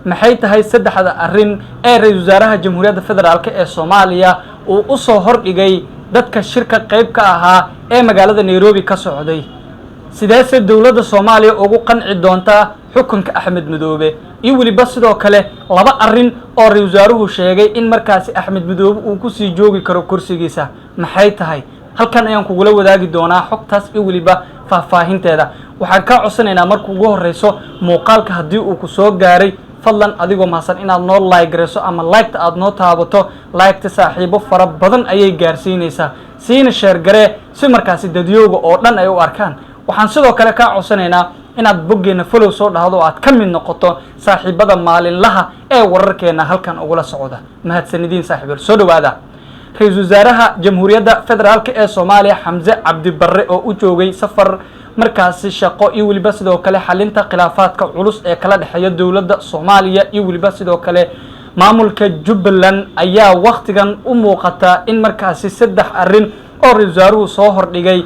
Maxay tahay saddexda arrin ee ra-iisul wasaaraha Jamhuuriyadda Federaalk ee Soomaaliya uu u soo hordhigay dadka shirka qayb ka ahaa ee magaalada Nairobi ka socday? Sideese dowladda Soomaaliya ugu qanci doontaa xukunka Axmed Madoobe? Iyo weliba sidoo kale laba arrin oo ra-isul wasaaruhu sheegay in markaasi Axmed Madoobe uu kusii joogi karo kursigiisa maxay tahay? Halkan ayaan kugula wadaagi doonaa xogtaas iyo weliba faahfaahinteeda. Waxaan kaa codsanaynaa, marka ugu horreyso, muuqaalka haddii uu ku soo gaaray, fadlan adigoo mahadsan inaad noo like garayso ama like-ta aada noo taabato. Like-ta saaxiibo fara badan ayay gaarsiinaysaa. Siina share garee si markaasi dadyooga oo dhan ay u arkaan. Waxaan sidoo kale kaa codsanaynaa inaad boggeenna follow soo dhahdo oo aad ka mid noqoto saaxiibada maalinlaha ee wararkeena halkan ugula socda. Mahadsanidin, saaxiibayaal, soo dhawaada. Ra-iisul wasaaraha Jamhuuriyadda Federaalk ee Soomaaliya, Xamse Cabdi Barre, oo u joogay safar markaasi shaqo iyo weliba sidoo kale xalinta khilaafaadka culus ee kala dhexeeya dowladda Soomaaliya iyo weliba sidoo kale maamulka Jubbaland, ayaa waktigan u muuqata in markaasi saddex arrin oo ra-isul wasaaruhu soo hordhigay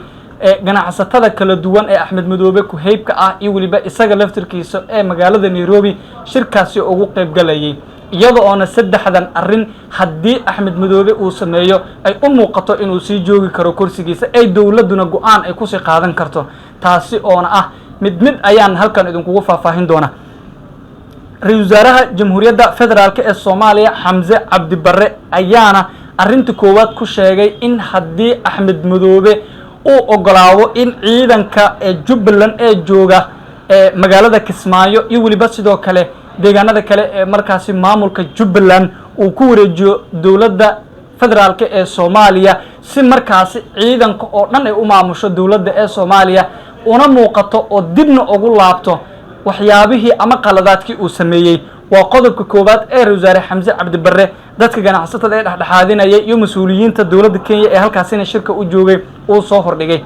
ganacsatada kala duwan ee Axmed Madoobe ku-heybka ah iyo weliba isaga laftirkiisa ee magaalada Nairobi shirkaasi ugu qaybgalayay, iyada oona saddexdan arrin haddii Axmed Madoobe uu sameeyo ay u muuqato inuu sii joogi karo kursigiisa, ay dowladduna go-aan ay kusii qaadan karto. Taasi oona ah mid mid ayaan halkan idinkugu faahfaahin doona. Ra-isul wasaaraha Jamhuuriyadda Federaalk ee Soomaaliya, Xamse Cabdi Barre, ayaana arrinta koowaad ku sheegay in haddii Axmed Madoobe uu ogolaado in ciidanka ee Jubbaland ee jooga ee magaalada Kismaayo iyo weliba sidoo kale deegaanada kale ee markaasi maamulka Jubbaland uu ku wareejiyo dowladda federaalk ee Soomaaliya, si markaasi ciidanka oo dhan ay u maamusho dowladda ee Soomaaliya, una muuqato oo dibna ugu laabto waxyaabihii ama qaladaadkii uu sameeyey. Waa qodobka koowaad ee ra wasaare Xamse Cabdi Barre dadka ganacsatada ee dhexdhexaadinaya iyo mas-uuliyiinta dowladda Kenya ee halkaasina shirka u joogay uu soo hordhigay.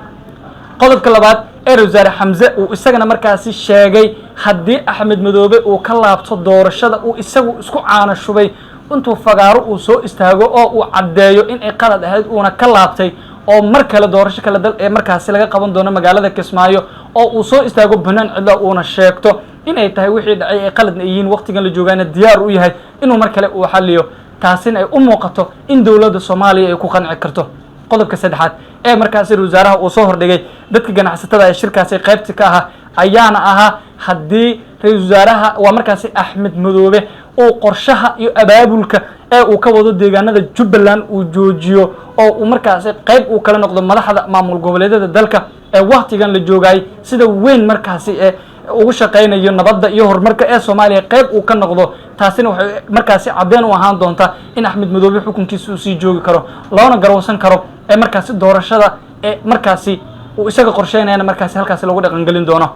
Qodobka labaad ee ra wasaare Xamse uu isagana markaasi sheegay, haddii Axmed Madoobe uu ka laabto doorashada uu isagu isku caano shubay, intuu fagaaro uu soo istaago oo uu caddeeyo in ay qalad ahayd uuna ka laabtay, oo mar kale doorasho kale dal ee markaasi laga qaban doono magaalada Kismaayo, oo uu soo istaago banaan cidla uuna sheegto inay tahay wixii dhacay ay qaladna ay yihiin, waqtigan la joogaana diyaar u yahay inuu mar kale uu xaliyo, taasina ay u muuqato in dowladda Soomaaliya ay ku qanci karto. Qodobka saddexaad ee markaasi wasaaraha uu soo hordhigay dadka ganacsatada ee shirkaasi qaybta ka ahaa ayaana ahaa, haddii ra-iisul wasaaraha, waa markaasi Axmed Madoobe, uu qorshaha iyo abaabulka ee uu ka wado deegaanada Jubbaland uu joojiyo oo uu markaasi qayb uu kala noqdo madaxda maamul goboleedyada dalka ee waktigan la joogayay sida weyn markaasi ee ugu shaqaynayo nabadda iyo horumarka ee Soomaaliya qayb uu ka noqdo, taasina waxay markaasi caddeyn u ahaan doontaa in Axmed Madoobe xukunkiisa uu sii joogi karo, loona garowsan karo ee markaasi doorashada ee markaasi uu isaga qorsheynayana markaasi halkaasi lagu dhaqangelin doono.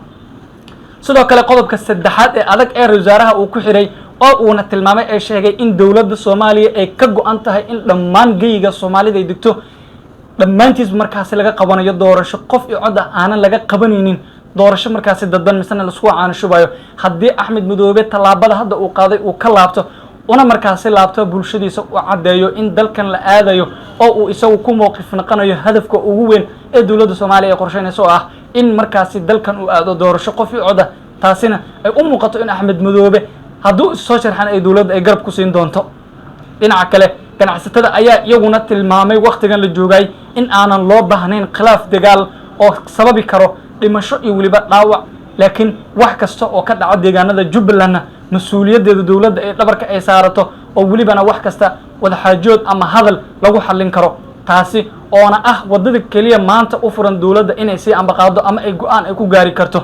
Sidoo kale, qodobka saddexaad ee adag ee ra wasaaraha uu ku xiray oo uuna tilmaamay ee sheegay in dowladda Soomaaliya ay ka go-an tahay in dhammaan geyiga Soomaalida ay degto dhammaantiis markaasi laga qabanayo doorasho qof iyo cod ah, aanan laga qabanaynin doorasho markaasi dadban misena laisku caano shubayo, haddii Axmed Madoobe tallaabada hadda uu qaaday uu ka laabto, una markaasi laabto bulshadiisa, u caddeeyo in dalkan la aadayo oo uu isagu ku mowqif noqonayo hadafka ugu weyn ee dowladda Soomaaliya ay qorsheynayso, oo ah in markaasi dalkan uu aado doorasho qof iyo cod ah, taasina ay u muuqato in Axmed Madoobe hadduu issoo sharxan ay dowladda ay garab ku siin doonto. Dhinaca kale, ganacsatada ayaa iyaguna tilmaamay wakhtigan la joogay in aanan loo baahnayn khilaaf dagaal oo sababi karo dhimasho iyo weliba dhaawac, laakiin wax kasta oo ka dhaca deegaanada Jubbalandna mas-uuliyaddeeda dowladda ee dhabarka ay saarato, oo welibana wax kasta wadaxaajood ama hadal lagu xallin karo, taasi oona ah waddada keliya maanta u furan dowladda inay sii ambaqaado ama ay go-aan ay ku gaari karto.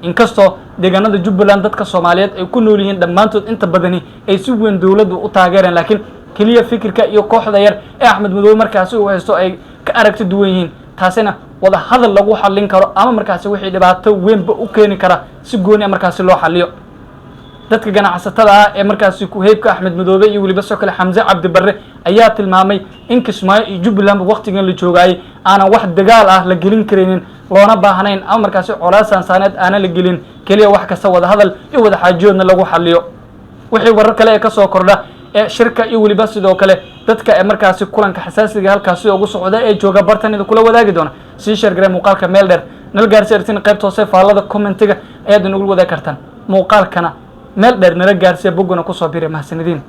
Inkastoo deegaanada Jubbaland dadka Soomaaliyeed ay ku nool yihiin dhammaantood inta badani ay si weyn dowladdu u taageereen, laakiin keliya fikirka iyo kooxda yar ee Axmed Madoobe markaasi uu haysto ay ka aragti duwan yihiin, taasina wada hadal lagu xallin karo ama markaasi wixii dhibaato weynba u keeni kara si gooni a markaasi loo xalliyo. Dadka ganacsatada ah ee markaasi ku-heybka Axmed Madoobe iyo weliba sidoo kale Xamse Cabdi Barre ayaa tilmaamay in Kismaayo iyo Jubbalandba waktigan la joogaayay aanan wax dagaal ah la gelin karaynin, loona baahnayn ama markaasi colaad saansaaneed aanan la gelin, keliya wax kasta wada hadal iyo wada xaajoodna lagu xalliyo. Wixii warar kale ee kasoo kordha ee shirka iyo weliba sidoo kale dadka ee markaasi kulanka xasaasiga halkaasi ugu socda ee jooga bartan idin kula wadaagi doona. Sii share garee muuqaalka, meel dheer nala gaarsi artin. Qaybta hoose faallada commentiga ayaad inagula wadaagi kartaan muuqaalkana. Meel dheer nala gaarsiya, bogguna kusoo biri. Mahasanidiin.